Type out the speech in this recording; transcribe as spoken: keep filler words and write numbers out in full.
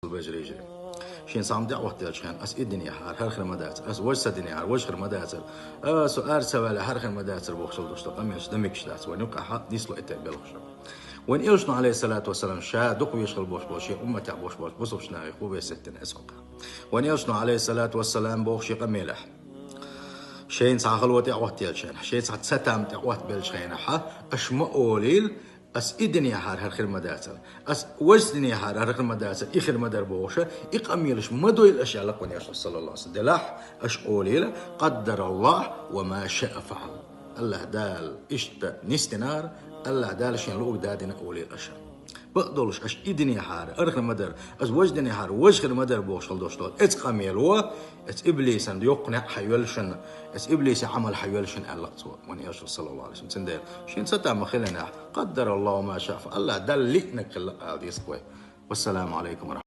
Вежарий, йижарий. Шен цхьа хӀума тӀехӀоттаелча хьайна, ас и динехьара хӀара хир ма дацар, ас вай са динехьара важа хир ма дацар, ас ар ца ваьлча хӀара хир ма дацар бохуш долуш долу къамелаш дан мегаш дац вайн юкъахь нисло и тайпа белхаш. Вайн Элчано, Ӏалайхиссалату вассалам, ша дукха везаш хила болуш болу шен умматехь болуш болчу бусалбачу нахе хӀун весет дина эс хьокха. Вайн Элчано, Ӏалайхиссалату вассалам, боху шен къамелехь: шайна цхьа хало тӀехӀоттаелча хьайна, шайна цхьа цатам тӀехӀоттабелча хьайна, аша ма олийла, ас и динехьара хӀара хир ма дацар, ас важа динехьара хӀара хир ма дацар, и хир ма дара бохуша, и къамелаш ма дойла аша аьлла вайн Элчано, саллаллаху Ӏалайхи ва саллам. Делахь аша олийла: «Къаддараллаху ва ма шаа фаъал». АллахӀ Дала иштта нисдинара, АллахӀ Дала шен луъург дадина олийла аша. Бакъдолуш аша и динехьара хӀара хир ма дара, ас важа динехьара важа хир ма дара бохуш хила долуш долу эцу къамело, эцу иблисан йоккха некъ хьайоьллушна, эцу иблисан Ӏамал хьайоьллушна аьлла цо, вайн Элчано, саллаллаху Ӏалайхи ва саллам. Цундела шен цатам ма хилинехь, къаддараллаху ма шаа фаъал, АллахӀ Дала лиънарг хилла ала деза вай. Вассаламу Ӏалайкум ва